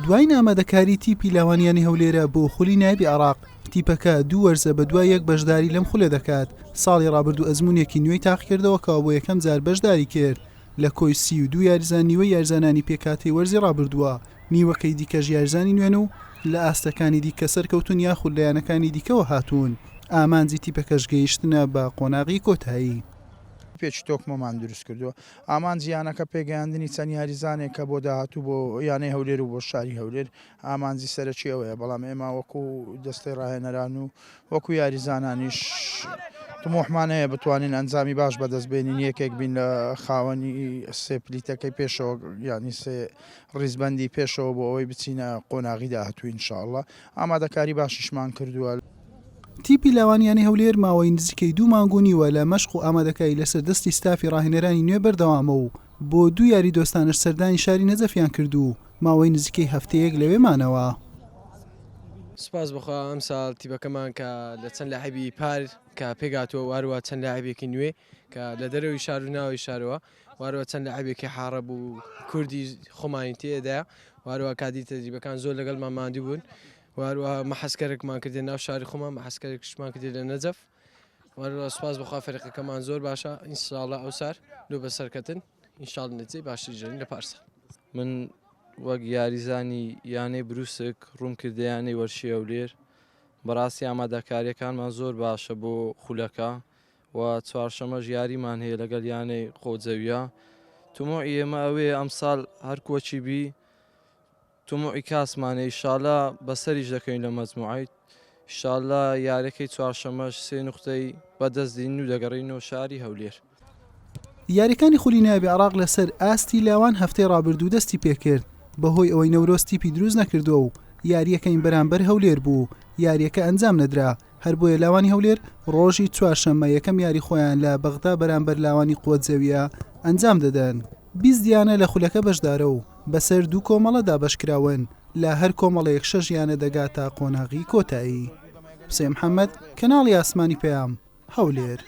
دوایین ئامادەکاری تیپی لاوانی یانەی هەولێرە بۆ خولی نایابی عێراق، تیپەکە دوو وەرزە بەدوای یەک بەشداری لەم خولە دەکات، ساڵی رابردوو ئەزموونێکی نوێی تاقیکردەوە کەوا بۆ یەکەم جار بەشداری کرد لە کۆی 32 یاریزان نیوەی یاریزانانی پێکهاتەی وەرزی رابردووە، نیوەکەی دیکەش یاریزانی نوێن و لە ئاستەکانی دیکە سەرکەوتوون یاخود لە یانەکانی دیکەوە هاتوون، ئامانجی تیپەکەش گەیشتنە بە قۆناغی کۆتایی. پێچی تۆکمەمان دروستکردووە، ئامانجی یانەکە پێگەیاندنی چەند یاریزانێکە بۆ داهاتوو بۆ یانەی هەولێر و بۆ شاری هەولێر، ئامانجی سەرەکی ئەوەیە، بەڵام ئێمە وەکو دەستەی ڕاهێنەران و وەکو یاریزانانیش تموحمان هەیە بتوانین ئەنجامی باش بەدەست بێنین، یەکێک بین لە خاوەنی سێ پلیتەکەی پێشەوە یانی سێ ڕیزبەندی پێشەوە بۆ ئەوەی بچینە قۆناغی داهاتوو ان شاء اللە ئامادەکاری باشیشمان کردووە. تیپی لاوانی یانەی هەولێر ماوەی نزیکەی دوو مانگ و نیوە لە مەشق و ئامادەکاری لەسەر دەستی ستافی ڕاهێنەرانی نوێ بەردەوامە و بۆ دوو یاری دۆستانەش سەردانی شاری نەجەفیان کرد و ماوەی نزیکەی هەفتەیەک لەوێ مانەوە. سوپاس بۆ خوا ئەمساڵ تیپەکەمان کە لە چەند لاعبی پار کە پێکهاتووە و هەروەها چەند لاعبێکی نوێ کە لە دەرەوەی شار و ناوەوەی شارەوە و هەروەها چەند لاعبێکی عەڕەب و کوردی خۆمانی تێدایە و هەروەها کادی تەدریبەکان زۆر لەگەڵمان ماندوو بوون و هەروەها مەحەسکەرێکمان کردێ ناو شاری خۆمان مەحەسکەرێکشمان کردێ لە نەجەف و هەروەها سوپاس بەخوا فەرقەکەمان زۆر باشە ئینشاڵڵا ئەوسار لۆ بەسەرکەتن ئینشاڵ نەتیجەی باشتر ژەنین لە پارسا. من وەک یاریزانی یانەی بروسک ڕووم کردە یانەی وەرشی هەولێر بەڕاستی ئامادەکاریەکانمان زۆر باشە بۆ خولەکە و چوارشەمەش یاریمان هەیە لەگەڵ یانەی قۆجەویە تموعی ئێمە ئەوەیە ئەمساڵ هەر کۆچی بی تموعی کاسمانە ئیشالا بەسەریش دەکەوین لە مەجموعەی ئیشالا یاریەکەی چوارشەمەش سێ نوختەی بەدەست دێنین و دەگەڕێینەوە شاری هەولێر. یاریەکانی خولی نایابی عێراق لەسەر ئاستی لاوان هەفتەی رابردوو دەستی پێکرد، بەهۆی ئەوەی نەورۆز تیپی دروست نەکردووە و یارییەکەین بەرامبەر هەولێر بوو، یارییەکە ئەنجام نەدرا، هەر بۆیە لاوانی هەولێر رۆژی چوارشەممە یەکەم یاری خۆیان لە بەغدا بەرامبەر لاوانی قوەت زەویە ئەنجام دەدەن. 20 یانە لە خولەکە بەشدارە و بەسەر دوو کۆمەڵە دابەشکراون، لە هەر کۆمەڵەیەک شەش یانە دەگاتە قۆناغی کۆتایی. حوسێن محەمەد، کەناڵی ئاسمانی پەیام، هەولێر.